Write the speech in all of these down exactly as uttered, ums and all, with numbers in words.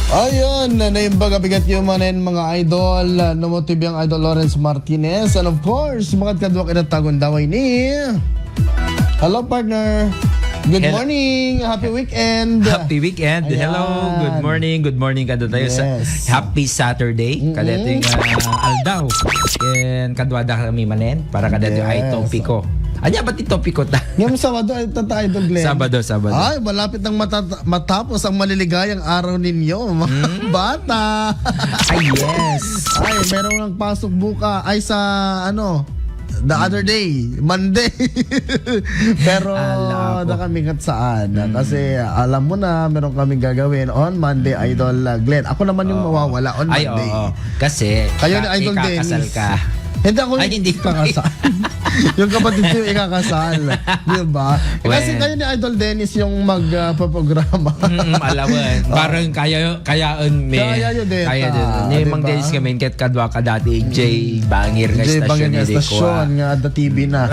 Ayun, naimbag a bigat yung manen, mga idol. Namo T V ang Idol Lawrence Martinez. And of course, makadkaduak ina tagundaway ni Hello, partner. Good Hello. morning. Happy weekend. Happy weekend. Hello. Ayan. Good morning. Good morning kada tayo sa Yes. Happy Saturday. Mm-mm. Kada ito yung ah, aldaw. And kadwada kami manen para kada ito ay Yes. topiko. Anya ba ti topiko ta? Ngayong Sabado ay tata Idol Glenn. Sabado, Sabado. Ay, malapit nang matata- matapos ang maliligayang araw ninyo, mga Mm. bata. Ay, yes. Ay, meron ng pasok buka. Ay, sa ano, the other day, Monday. Pero Ala po. na kami kat saan. Mm. Kasi alam mo na, meron kaming gagawin on Monday, Mm. Idol uh, Glenn. Ako naman yung Oo. mawawala on Ay, Monday. oo. Kasi Kayo ni ka- Idol ikakasal Dennis. ka. Hindi ako Ay, yung hindi. ikakasal. Yung kapatid ko yung ikakasal. Di ba? Kasi Well. kayo ni Idol Dennis yung magpaprograma. Mm, alawan. Oh. Parang kaya, kayaan mi. Kaya yun, Deta. Kaya yun. Ni Di Mang ba? Dennis kami, ket kadwa ka dati, J Bangir nga J Bangir estasyon nga ni Rico, estasyon ah. nga, the T V na.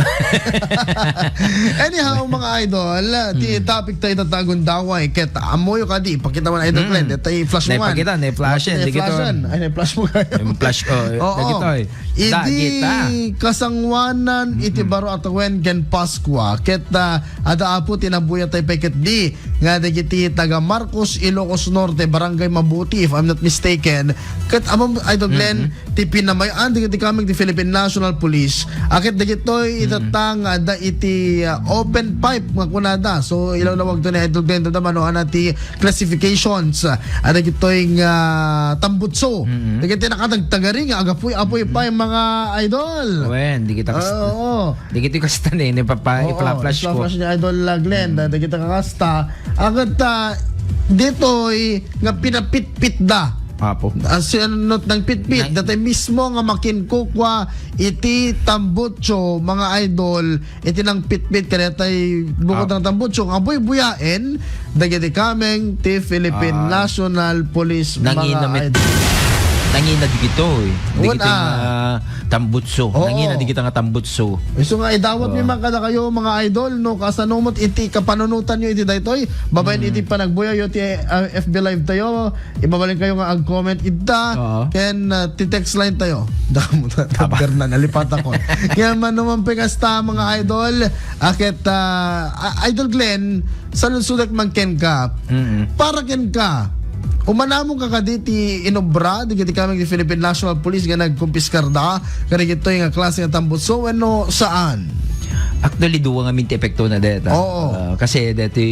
Anyhow, mga idol, ti Mm. topic tayo tatagundaway. Ket amoyo kadi, pakita mo na Idol Mm. Glenn. Deta i-flash mo man. Naipakita, na-flash yan, Naipakita, di kita. na-flash yan. Ay, na-flash mo kayo. Yung flash, oh, Oo. dagito, eh. Idi Dagita. kasangwanan iti Mm-mm. baro a tawen ken Paskua. Ket, ah, adda apo ti nabuya tayo pay ket di nga dagiti taga Marcos, Ilocos Norte, Barangay Mabuti, if I'm not mistaken. Ket among Idol Glenn, Mm-mm. ti pinamayan dagiti kameng ti Philippine National Police. Aket dagitoy Mm-mm. itatang adda iti, ah, open pipe nga kunada. So, ilawlawag to ni Idol Glenn, tada mano, ana ti classifications, ah, dagitoy nga tambutso. Mm-mm. Dagiti nakatagtagari nga agapuy-apuy pay, mga idol. Wen, di kita kas-, Ah, oo. di kita kasta ni, ni papa, Oo, i-flash ko. i-flash ni Idol, ah, Glenn, Mm. da-, dagiti kakasta. Agat, ah, ditoy nga pinapitpit da. Apo. Ah, si ano, not ng pitpit, Nay- datoy mismo nga makinkukwa iti tambutso, mga idol, iti nang pitpit kadetay bukod Ah. ng tambutso, nga buy-buyaen, dagiti kameng ti Philippine Ah. National Police, Nangina mga met-, idol. nangina digito, eh. Wan, Digito ah. nga tambutso. Oo. Nangina digito nga tambutso. Isu nga idawat Oo. mi man kada kayo, mga idol, no, kasano met iti kapanunotan yo iti daytoy, babaen Mm. iti panagbuya yo ti, ah, F B Live tayo, Ibabalin kayo nga ag-comment ita, Oo. ken, ah, ti-text line tayo. Damo na, Aba. Tapder na, nalipat ako. Kaya man naman pe kasta, mga idol, aket, ah, ah, Idol Glenn, saludsodek man kenka. Mm-mm. Para kenka, umanamon ka kadi ti inobra, dagiti kameng ti Philippine National Police nga nagkumpiskar da, kadagitoy nga klase nga tambutso, wenno saan? Actually, duwa nga min ti epekto na deta. Oo. Ah, kasi deti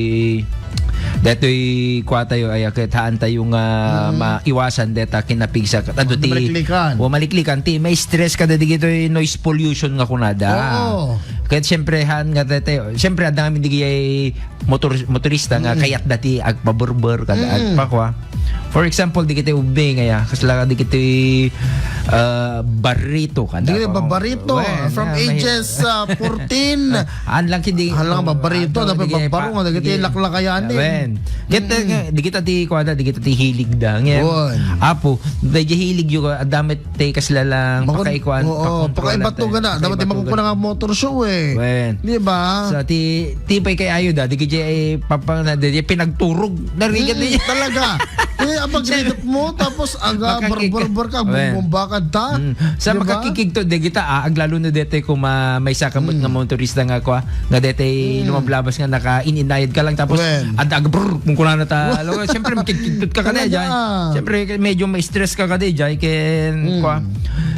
Detoy kua tayo ay ket haan tayo nga Mm. maiwasan deta kinapigsa. Ket adu ti Maliklikan. o maliklikan ti ma-stress kada digitoy noise pollution nga kunada. Oo. Ket siyempre haan nga detoy, siyempre adda ngamin digitoy motor, motorista nga Mm. kayat dati agpaburbur kada Mm. agpakwa. For example, digitoy ubing aya, kasla digitoy, ah, barrito kada Digitoy pa- babarito, Wen, from ah, may ages, ah, fourteen. Haan lang kidi, Haan lang babarito, haan dapat digiti babaro pa-, nga, dagiti digiti laklakayan, eh. Wen. Ket, Mm. eh, digita ti, kuada, digita ti hilig da. Ngayon, Wen. apo, daydi hilig yo, adamit ti kasla lang, Bakit? pakaikuan, Oo, pakaibato gana. Dapat ti makukuna nga motor show, eh. Wen. Di ba? So, ti, ti pay kay ayo da, digiti ay papang na, di pinagturog. Narigat Mm, niya. talaga. Eh, abang Siya, ginidot mo, tapos aga, makakik-, barbar ka, Wen. bumbumba ka ta. Mm. Sa Di ba? makakikig to, di kita, ah, aglalo na dete kuma may sakamot Mm. nga motorista nga kwa, nga dete Mm. lumablabas nga naka-ininayad ka lang, tapos Wen. ad-, ag-, brr, kung kunana ta, alam mo, siyempre, makikigtot ka ka na, Talaga. Jay. Siyempre, medyo ma-stress ka ka, di, Jay, ken, Mm. kwa.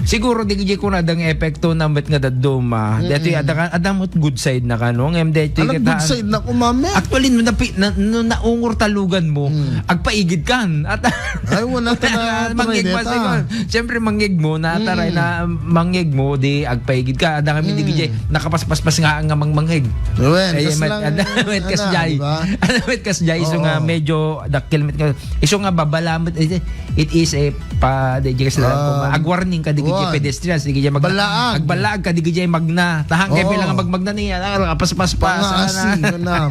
Siguro, di, di ko na dang epekto na met nga daduma. Mm-mm. Dete, ada ka, ada mo good side na ka, no? Ngem, dete, Anong kita, good side na kumami? Actually, no, napi-, na, no, naungor talugan mo, Mm. agpaigid kan. At Ay, wala ka na, Manggig Troy, pa, deta. siguro. Siyempre, manggig mo, na, Mm. taray na, manggig mo, di, agpaigid ka. Ada kami, di, Mm. gijay, nakapaspaspas nga ang amang manggig. Wen, Ay, kas met-, lang, ada, met-, kas ana, jay. di ba? Ada, met-, kas jay. So Oo. nga, medyo, dakkel, met-, iso nga, babala, met-, it is a pa, di, di, kas lang, Um, agwarning ka, di, gijay, wan. pedestrians, di, gijay, mag-, Balaag. agbalaag ka, di, gijay, magna. Tahang kay Oo. bilang magmagna niya, ah, paspaspas, Pangaasi, ana. nga nam.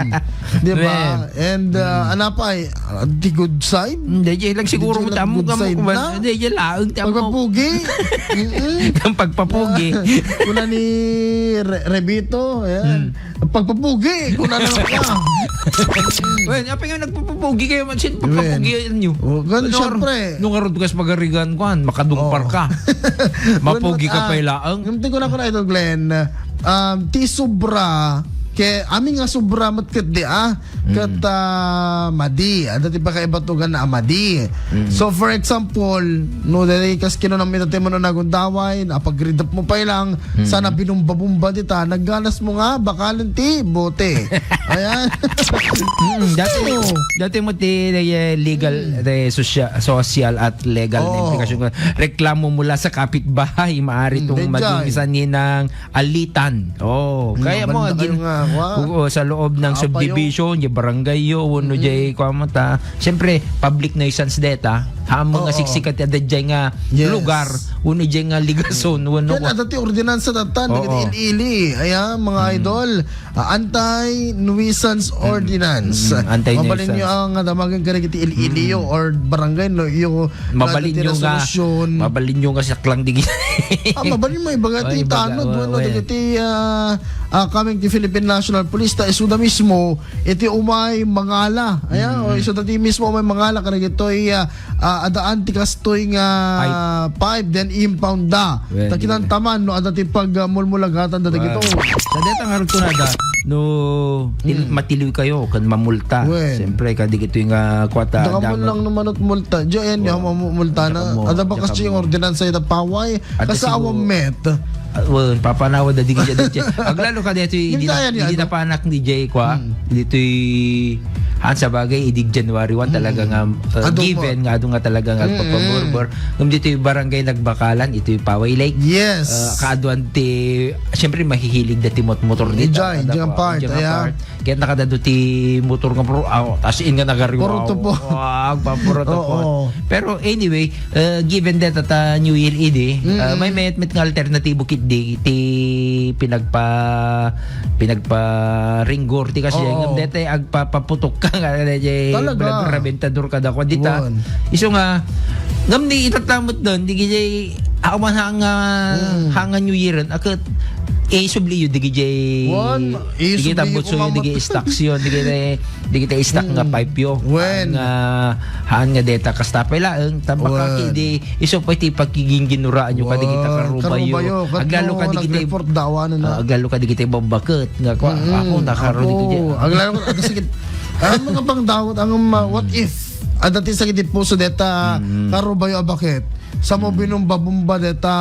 Di ba? Wen. And, uh, Mm. anapay, uh, the good side? Hindi, di lang siguro Hindi mo lang tamo good ka mo side kuwan. na? Hindi, di laang tamo. Pagpapugi? Mm-mm. Ang pagpapugi. Kuna ni Re-, Rebito, ayan. Mm. Pagpapugi, kung ano ka. Wen, apay nga nagpapapugi kayo, man, sino Wen. Pagpapugian nyo? Oh, ganun, Ano, siyempre. Nung arod ko sa Pagarigan, kwan, makadungpar Oh. Ka. Mapugi Wen, ka ah, pa ilaang. Yung tingko na ko na, Idol Glenn, um, ti sobra, kay amin nga sobra met ket di, ah, ket, Mm. ah, madi. Ada ti pakaibatugan na amadi. Mm. So, for example, no, dali kas kinunam ita ti mano nagundaway, napagridap mo pa ilang, Mm. sana binumba-bumba dita, nagganas mo nga, bakalen ti bote. Ayan. Mm, dati, Oo. Dati mo ti, eh, legal, Mm. eh, sosya-, social at legal na Oo. Implikasyon ko. Reklamo mula sa kapitbahay, maari Mm, itong dayjay. Maging isa ninang alitan. Oh, Mm, kaya mo, banda kayo gin-, nga, wa? Oo, sa loob ng Apayo. Subdivision, yung barangay yo, uno Mm. Jay, kwa mo ta. Siyempre, public nuisance deta. Ha, mga Oo. Siksikan ti adda jay nga Yes. Lugar, uno jay nga ligason, Mm. Uno Kaya ko. Nada ti ordinansa datan, Oo. Dagiti ili-ili. Ayan, mga Mm. Idol. Ah, anti-nuisance Mm. Ordinance. Mm, anti-nuisance. Mabalin nyo ang, ah, damagan ka na iti ili-ili Mm. Yo or barangay, no? Yo, Mabalin nyo nga, mabalin nyo nga saklang digi. Ah, mabalin mo, ibaga Ay, ti ibaga, tanod, wa-, bueno, wa-, dagiti, ah, ah, coming ti Philippine National Police, ta isuda mismo, iti umay mangala. Ayan, Mm. o isuda ti mismo umay mangala, karagitoy, ah, ah, adaan ti kastoy nga Pipe. Pipe, then impound da. Well, Ta kinan yeah. Taman, no, adda ti pag, ah, mulmulagatan da dagito. Wow. Sa deta nga rutonada, no, til-, Mm. matiliw kayo, kan mamulta. Well. Siyempre, kadigitoy nga kwata, Daka mo daman. Lang naman at multa. Diyan, Wow. Yung multa na. Daka mo, Ada ba daka kasi yung mo. Ordinansa yung paway? At Kasi siguro, awang met. Ah, well, papanawad na di ka dyan. Aglalo ka dito, hindi Hindi na, kaya niya, hindi ano? Na panak ni Jay, kwa? Hmm. Dito'y, ah, sa bagay, idig January one, Hmm. talaga nga, uh, Adu mo. Given nga, adu nga talaga nga, Hmm. Pagpaburbor. Ngam dito'y barangay Nagbakalan, ito'y Paway Lake. Yes. Uh, kaaduan ti, siyempre, mahihilig da ti mot-, motor dito. Enjoy, Ada enjoy ang po, part, enjoy ang ayan. Part. Kaya nakadado ti motor nga pro, ah, as in nga nagariwaw. Puro tupo. Ah, agpapuro tupo. Oo. Pero anyway, eh, given that at, ah, New Year idi, eh, Mm. May mayat met nga alternatibo kit di, ti pinagpa-, pinagpa-ringgor ti kasi Oo. Ngem dete agpapaputok ka nga, nga, nga, Talaga. Rabentador ka dako. Dita, Wan. Iso nga, ngam ni itatamot doon, di gijay, awan hanga, Mm. hanga New Year, akat, eh, subli yun, di gijay, Wan, eh, di gijay subli tambutso yun, di gijay istaksyon, di gijay, di gijay istak nga Mm. pipe yo. Wen. Ang, ah, haan nga deta kasta pay laeng, tabaka Wen. Ki di, iso pa iti pagkiginginuraan nyo, kadi kita Wen, karubayo. Karubayo, kat Aglalo mo, ka di kita, nag-report dawan, ano? Ah, aglalo ka di kita babaket, nga kwa, Mm. ako, nakaro di Ako, kita. Aglalo ka, kasi kit-, ang mga pangdawat, ang, um, what if, adati sa kiti puso deta, Mm. karubayo a baket. Sa mo Mm. binumba-bumba deta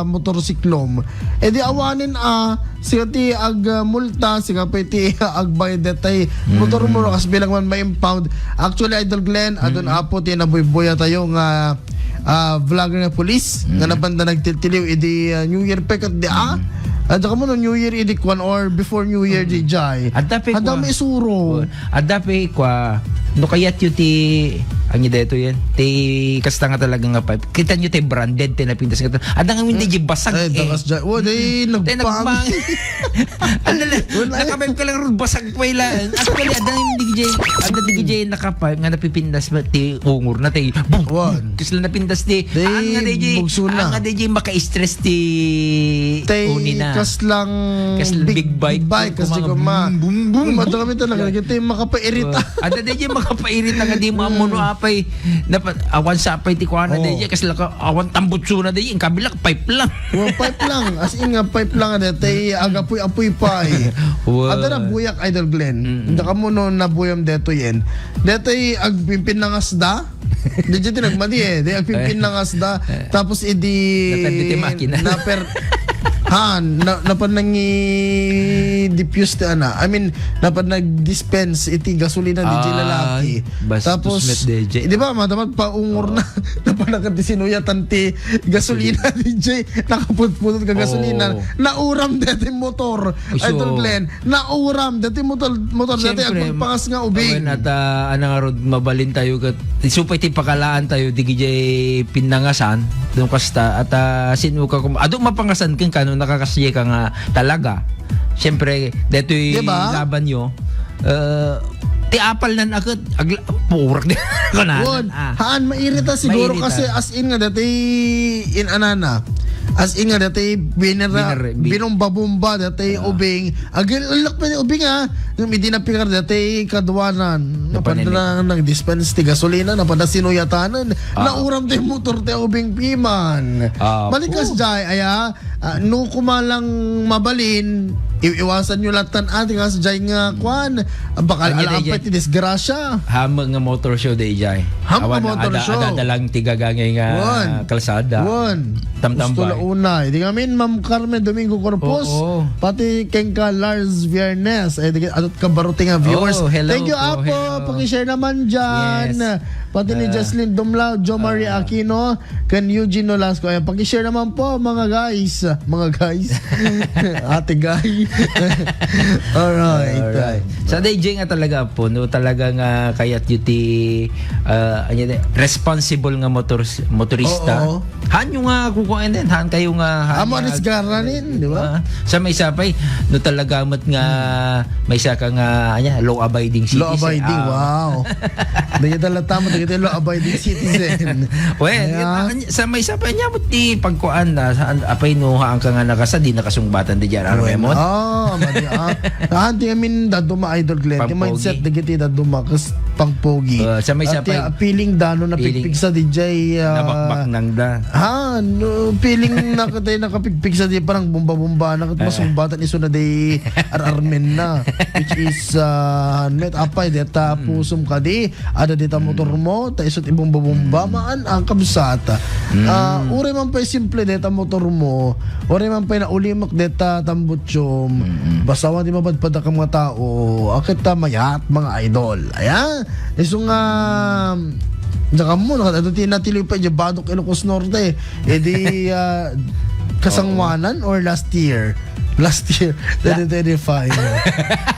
motorsiklom. E di awanen a, siya ti ag, ah, multa, siya pa iti agbayad detay motor mo, Mm. Kas bilang man ma-impound. Actually, Idol Glenn, adun Mm. apo ti nabuybuya tayo nga, ah, vlogger nga pulis, nga Mm. napanda nagtiltiliw idi, ah, New Year pay kat di, ah? Mm. Adda ka mo no New Year idi kwan or before New Year Mm. di jay. Adda pay Adda kwan. May isuro. Adda pay kwa, no kayat yu ti, ang ide to yan, ti kasta nga talaga nga pipe. Kita nyo ti branded, ti napintas nga ta-, adda nga hindi Mm. di basag Ay, eh. Dakas dyan. Wa, di, Tay nagpang. Nagpang. Ano na, Wala. Nakapipe ka lang ron, basag pa ila. Actually, adda nga hindi di, adda di di nakapipe nga napipintas ba, ti ungor na, ti, bum, Wa. Bum. Kasi lang napintas ti, Di, ang nga di, bugso na. Ang nga di, maka-stress ti Tay, uni na. Kas lang Kas big, big bike, big bike, kas kumanga di ko ma-, bum, bum, bum, Kumanta bum. Kami talaga, kita yung makapairita. Oh, ada di dyan makapairita nga di mo amuno Mm. apay. Dapat awan sapay ti kuana Oh. di dyan, kas laka, awan tambutso na di dyan, kabilak, pipe lang. Oh, pipe lang. As in nga, pipe lang, ada, tay agapoy-apoy pa eh. Wow. Ada na buyak, Idol Glenn. Mm-mm. Hindi ka mo no nabuyam deto yan. Deto ay agpimpin na ngasda. Di dyan tinagmadi eh. Di agpimpin na ngasda. Eh. Tapos idi Natandi ti makina. Naper-, ha, na, napan nangi-diffuse ti ana. I mean, napan nag-dispense iti gasolina di dyan Ay, lalaki. Bastos Tapos, met, D J. Di ba, madamat paungor Oo. Na, napan nagkadisinuya tanti gasolina, Gasolina. D J. Nakaputputod ka gasolina. Oo. Nauram deti motor. Iso. Idol Glenn, nauram deti motor, motor deti Siyempre, agpagpangas nga ubing. Awan at, ah, anang arod mabalin tayo kat, supay ti pakalaan tayo, di gijay pinangasan, nung kasta, at, ah, sino ka kum-, adu mapangasan ken kano nakakasye ka nga talaga. Siyempre, detoy Di ba? Laban nyo, eh, ti apal nan aket, agla-, purak di ko na. Won, Ah. Haan, mairita siguro Mairita. Kasi as in nga dati in anana. As in nga, dati binera, Binere-, bi- binumba-bumba, dati Ah. ubing. Agil, alak pa ubing, ah. Nung hindi napikar, dati kaduanan. Napanini. Napadala nang dispense ti gasolina, napada sinuyatanan. Ah. Nauram ti motor ti ubing piman. Ah, Malikas po. Jay, aya, ah, no kumalang mabalin, i-, iwasan nyo lahat tan, ah, ti kas Jay nga, Hmm. kwan. Baka Anya, alaam Jay? pa ti disgrasya. Ham nga motor show, Jay. Ham nga Awan, motor ada, show. Ada, ada lang ti gagangay nga Wan. kalsada. Wan. Tamtambay. Gusto la unay. Di kami, Ma'am Carmen Domingo Corpus, Oo. pati kenka Lars Viernes. Eh, di, adot ka baruti nga viewers. Oh, hello Thank you, po, Apo. hello. Pakishare naman dyan. Yes. Pati ni Ah. Jocelyn Dumlao, Jo Marie Ah. Aquino, ken Eugene Nolasco. Ayan, pakishare naman po, mga guys. Mga guys. Ate guy. Alright. Alright. Sa D J nga talaga po, no, talaga nga kayat yu ti, ah, ano yun, responsible nga motor-, motorista. Oo. Han yu nga kukuan din, han kayo nga, han Amo, nga aris garanin, di ba? Ah, sa may sapay, no, talaga met nga, may saka nga, anya, law-abiding citizen. Law-abiding, Ah. wow. Dagiti latama, dagiti law-abiding citizen. Well, Ayan. yun, ah, sa may sapay niya, ti pagkuan na, sa, apay no, haan ka nga nakasa, di nakasungbatan di dyan, Well, armemon? ah, madi, ah. Haan ti amin daduma, Idol Glenn. Ti Pampogi. mindset dagiti daduma, kas pangpogi. Uh, sa may At sapay, ya, feeling da, no, feeling napigpigsa di jay, ah, nabakbak nang da. Ha, no, feeling na katay nakapigpigsa di parang bomba-bomba na kat Eh. masungbatan iso na di ar-armen na. Which is, ah, met apay, deta Mm. pusum kadi, ada dita Mm. motor mo, ta iso ti bomba-bomba, Mm. maan ang kabsat. Mm. Ah, uray man pay simple deta motor mo, uray man pay naulimek deta tambutsum, Mm-mm. basta awan ti mabadbadak nga tao, aket ta mayat, mga idol. Ayan. Isu nga, diak ammo, nakadto ti natiliw pay, di Badoc, Ilocos Norte. Edi, ah, kasangwanan Oo. or last year? Last year, La- twenty twenty-five.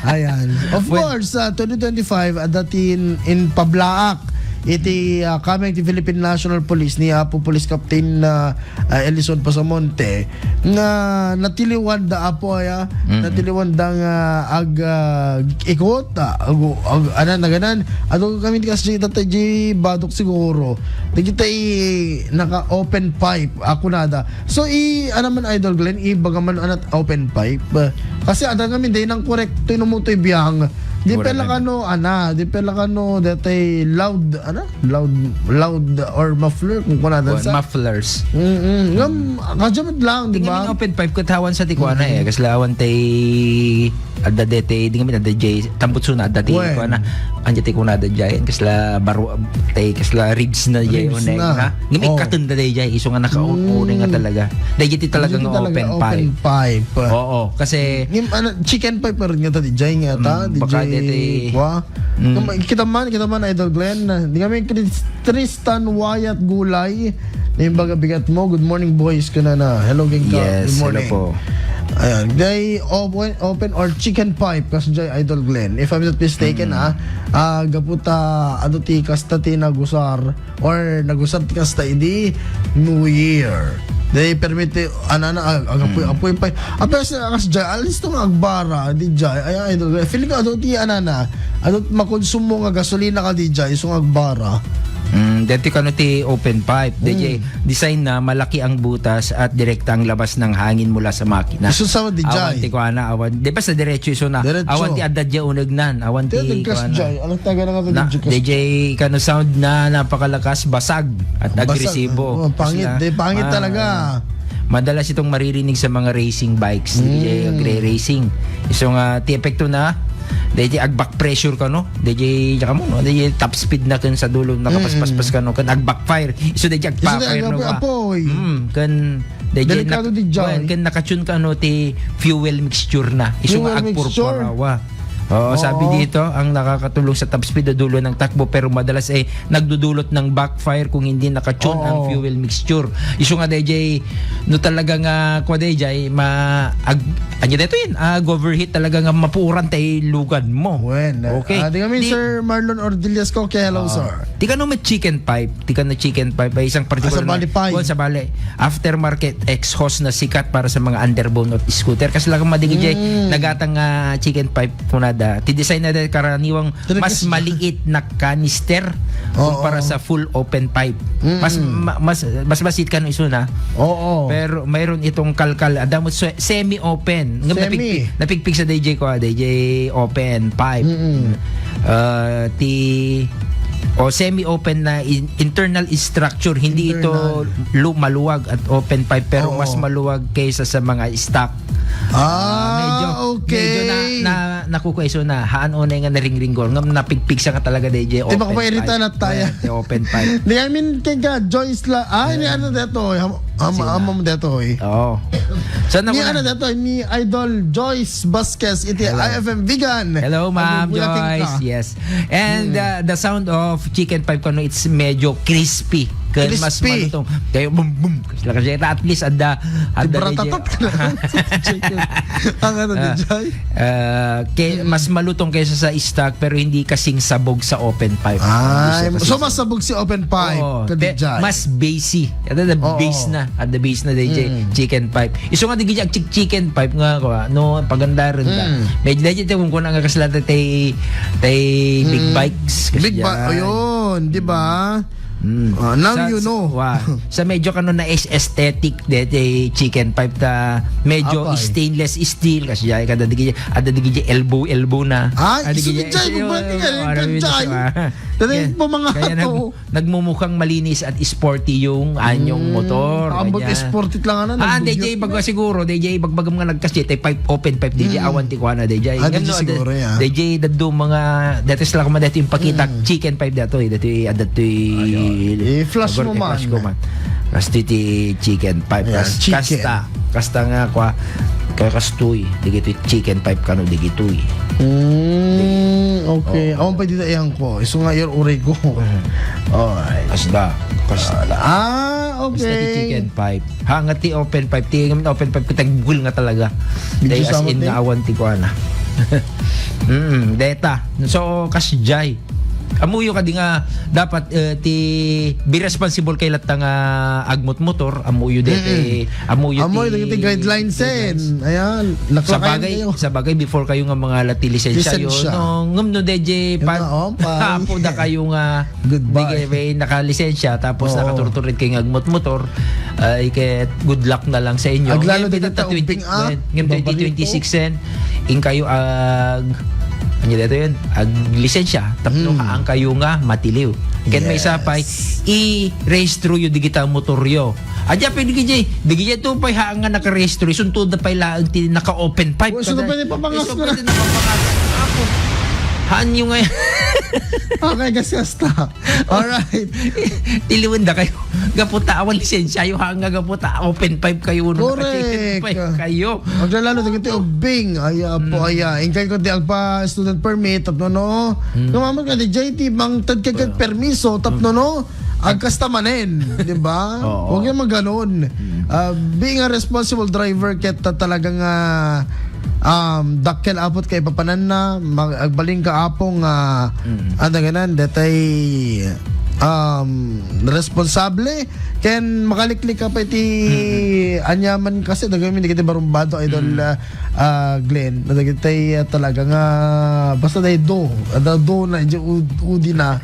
Ayan. Of Well, course, ah, twenty twenty-five, adda ti in, in pablaak iti, ah, kameng ti Philippine National Police ni Apo Police Captain, ah, ah, Elison Pasamonte, nga natiliwan da, Apo, aya, Mm-mm. natiliwan da nga ag, ah, ikot, ah, ag, ag, anan, naganan, adu kami ti kas di, tatay di Badoc siguro. Dagitay naka-open pipe, ako nada. So, i, ano man, Idol Glenn, ibaga man anat open pipe. Kasi ada ngamin, day nang korek, tinumo to'y biyang. Di Wala pala na. kano, ana, di pala kano, detay loud, ana? Loud, loud or muffler, kung kunatan Kuwan, sa. mufflers. Mm-mm. Ngam, kadya met lang, di Tingin ba? yung open pipe, katawan sa tikuan na Mm-mm. eh. Kasi lawan tay, adda detay, di kami adda jay, tambutso na, adda ti, Wen. kuwan na. Anja ti kunada jay, kasla baro, tay, kasla ribs na jay, Ribs uneng, na. ha? Ngami Oh. katun da jay, iso nga naka-, Mm. uneng nga talaga. Dahil iti talaga Iti nga talaga open open pipe. pipe. Oo, kasi Ngim-, ano, chicken pipe pa rin nga ta, di jay nga ta, Mm, di baka jay deti kwa. Mm. Kam-, kita man, kita man, Idol Glenn, na, di kami Chris-, Tristan Wyatt Gulay, na yung baga bigat mo. Good morning, boys, ka na na. Hello, Gengka. Yes, Good morning. hello po. Ayan, day open, open or chicken pipe, kas jay Idol Glenn. If I'm not mistaken, Mm. ah, ah, gapu ta, ano ti, kasta ti nagusar, or nagusar ti kasta idi New Year. Day permit ti, anana, ag-, agapoy, Mm. apoy pa. Apay sa kas jay, alis to nga agbara, di jay. Ay, ay, Idol Glenn. Feeling ko, ano ti, anana, ano makonsumo nga gasolina ka di jay, iso nga agbara. Mm, dati kano ti open pipe. Di jay, Mm. design na malaki ang butas at direkta ang labas ng hangin mula sa makina. Isu sa di Awan jay. ti kuana, awan. Di ba sa diretso isu na? Diretso. Awan ti adda jay unegnan. Awan Ti ti nagkas kuana. jay. Alang taga na nga to Na, di jay. di jay kano sound na napakalakas, basag at Basag. agresibo. Oh, pangit. Kasi na, Di, pangit ma-, talaga. madalas itong maririnig sa mga racing bikes. Di jay Mm. agre-racing. Isu nga, ti epekto na, di jay ag-back pressure kano. Di jay, tsaka mo, no? Di jay top speed na kun sa dulo, nakapaspaspas Mm. kano, kun ag-backfire. Isu di jay Isu di ag-backfire, no, apoy, ka? apoy. Mm, kun, di jay Delikado nak-, di jay. well, kun nakatune kano ti fuel mixture na. Isu nga Fuel mixture. agpurpurawa. Oo, sabi Oo. dito, ang nakakatulong sa top speed o dulo ng takbo, pero madalas ay nagdudulot ng backfire kung hindi nakatune ang Oo. fuel mixture. Isu nga, D J, no talaga nga, kwa, D J, ma-, ag-, anya dito yun? Ag-overheat talaga nga mapuran tay lugad mo. Wen, Okay. ah, di kami, Di Sir Marlon Ordillas ko, kaya hello, Ah, sir. Di kano may chicken pipe, di kano chicken pipe, ay isang particular Ah, sa bali na, pipe. Kuwan, sa bali. Aftermarket exhaust na sikat para sa mga underbone or scooter. Kasi lang madigi, Jay, Mm. nagatang, ah, chicken pipe po na Da, ti design na dayta karaniwang mas maliit na canister kumpara sa full open pipe. Mas, ma-, mas, mas masiit kano isuna. Oo. Pero mayroon itong kalkal. Adda mo se-, semi-open. Ngem napigpig, napigpig sa D J ko, ah, D J open pipe. Ah, ti, o semi-open na in-, internal structure. Hindi ito lu-, maluwag at open pipe, pero mas maluwag kaysa sa mga stock. Ah, medyo, medyo na, na, nakukuha iso na. Haan unay nga naringringgor. Ngam napigpigsa nga talaga, D J. Ti open pipe. Makapairita na tayo. Ti open pipe. Di, I mean, kay ka, Joyce la, ah, ni ano dito, eh, ham-, ham-, hamam dito, eh. Oo. Ni ano dito, ni Idol Joyce Vasquez, iti I F M Vegan. Hello, Ma'am Joyce. Yes. And, uh, the sound of chicken pipe kano, it's medyo crispy. Kaya mas malutong. Kaya boom, boom. Kasi at least, adda, adda. Ang ano, D J? Ah, kay mas malutong kaysa sa stock, pero hindi kasing sabog sa open pipe. Ay, so mas sabog si open pipe, ka D J? Mas bassy. Adda the bass na. Adda bass na, D J. Chicken pipe. Isu nga, D J, ag chick-, chicken pipe nga, kwa, no, paganda rin ka. Medyo, D J, kung kuna nga kasla tay, tay big bikes. Big bike, ayun, di ba? Mm. Ah, now you know. Sa medyo kano na is aesthetic dete chicken pipe ta medyo stainless steel kasi ay kada digi, ada digi elbow, elbow na. Ay, ah, digi, isu, Jay, eh, magbati ka, oh, Jay. Kaya nag-, nagmumukhang malinis at sporty yung anyong motor, ambot ganyan. Sporty lang, ano, ah, nagbugyot D J, na. Baga siguro, D J, bagbagam nga nagkas-, D J, pipe, open pipe, D J, awan ti kuana, D J. Ah, ngem D J no, siguro, ya. D J, daddo mga, dati sila kama dati yung pakita, chicken pipe dato, eh, dati, ah, dati, ayun. I-flash mo man. I-flash ko man. Kasti ti chicken pipe. Ayan, kas-, chicken. Kasta, kasta nga, kwa, kaya kastoy, digito'y chicken pipe kano, digito'y. Mm, okay. Awan pa dito, ayan ko. Isu nga, yun, uray ko. Alright. Kasta, kasta. Ah, okay. Kasta ti chicken pipe. Ha, nga ti open pipe, ti open pipe, ti tagbul nga talaga. Dahil as in, nga awan ti kuana. Mm, deta. So, kasjay. Amuyo kadi nga dapat, eh, ti be responsible kay latta nga agmotmotor, amuyo deti, amuyo ti guidelines, eh. Ayan, sa bagay, sa bagay, before kayo nga mga lati lisensya, no, ngem no, D J, pa-, apo da kayo nga Goodbye. Hindi kayo may nakalisensya, tapos nakaturturit kayo nga agmotmotor, ay, ket good luck na lang sa inyo. Aglalo di kita umping, ah. Ngem twenty twenty-six, en, in kayo ag-, ano dito yun? Aglisensya, tapno haan kayo nga matiliw. Ken may isa pay, i-rehistro yo digita motor yo. Adya pay digi jay, digi jay to pay haan nga nakarehistro, isunto da pay laeng ti naka-open pipe. Isunto pay ti papangas. Haan yo nga. Okay, gas, gas ta. Alright. Tiliwen da kayo. Gapu ta awan lisensya yo, ha, nga gapu ta open pipe kayo, no? Correct. Naka-chicken pipe kayo. Aglalalo, dagiti ubbing. Ay, apo, aya. Ingkay ko di agpa student permit, tapno, no? Namamat nga di, J T, mangted ka kag permiso, tapno, no? Agkasta manen, di ba? Oo. Huwag yung maganon. Ah, being a responsible driver, ket ta-, talagang, ah, um, dakkel apot kaipapananna, mag-, agbalin ka, Apo, nga, ano nga nan, detay, um, responsable, ken makaliklik ka pa iti anyaman kasi, dagami, dagiti barumbado, Idol, ah, ah, Glenn, dagitay, ah, talaga nga, basta day do, ada do na, di ud-, udi na.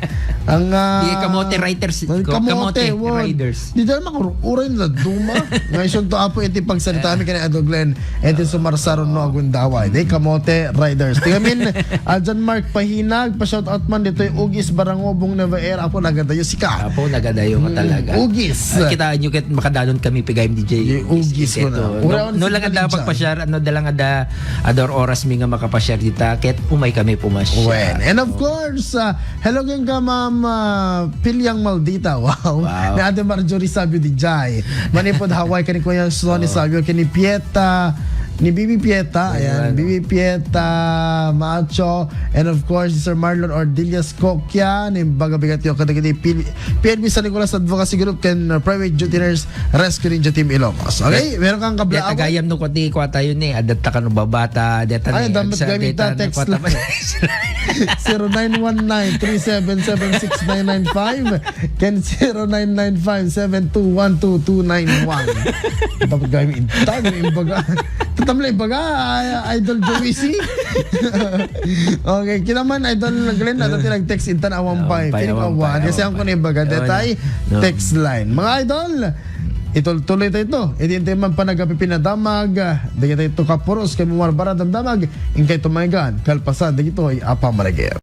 Ang, ah, di kamote riders, kamote, kamote riders. Di dahil makur-, uray na duma. Nga isunto, Apo, iti pagsarita mi kani Idol Glenn. Iti sumarsaro no agundaway. Di kamote riders. Ti amin, ah, John Mark Pahinag, pa-shoutout man ditoy Ugis, Barangobong, Nueva Era. Apo, nagadayo sika. Apo, nagadayo nga talaga. Ugis. Ah, kitaan nyo ket makadanon kami pigayam D J. Di Ugis ko na. No, no lang ada pagpasyar, ano, da lang ada, ador oras mi nga makapasyar dita, ket umay kami pumasyar. Wen. And of course, ah, hello, geng ka, Ma'am, ah, Piliang Maldita. Wow. Wow. Ni Ate Marjorie Sabio di Jai. Manipod Hawaii, kani Kuya Sonny Sabio, kani Pieta, ni Bibi Pieta, ayan, Bibi Pieta, Macho, and of course, Sir Marlon Ordillas Coquia, ni Baga Bigatio, kadagiti P-, P N P San Nicolas Advocacy Group, ken, uh, Private Duty Nurse Rescue Ninja Team Ilocos. Okay? Meron kang kabla-, agayam no, kuwati, kuwata yun eh. Adatta kano babata, deta ni, ay, dapat sa gamit deta na text na lang. Kuwata pa. Zero nine one nine three seven seven six nine nine five. Ken zero nine nine five seven two one two two nine one. Dapat gawin intag, imbaga. Tamla ibaga, ay- Idol Joey C. Okay, kita man, Idol Glenn, adda ti nag-text intan, awan pay. Awan pay, feeling awan awan pay, kasi awan ang pay. Kuna ibaga, awan detay, na. No. Text line. Mga idol, itultuloy tayo ito. Iti intay man panagapipinadamag, ah, dagitoy ito kapuros, kay Muar Baradang Damag, ingkay tumaygan, kalpasan, dagitoy, apa maragir.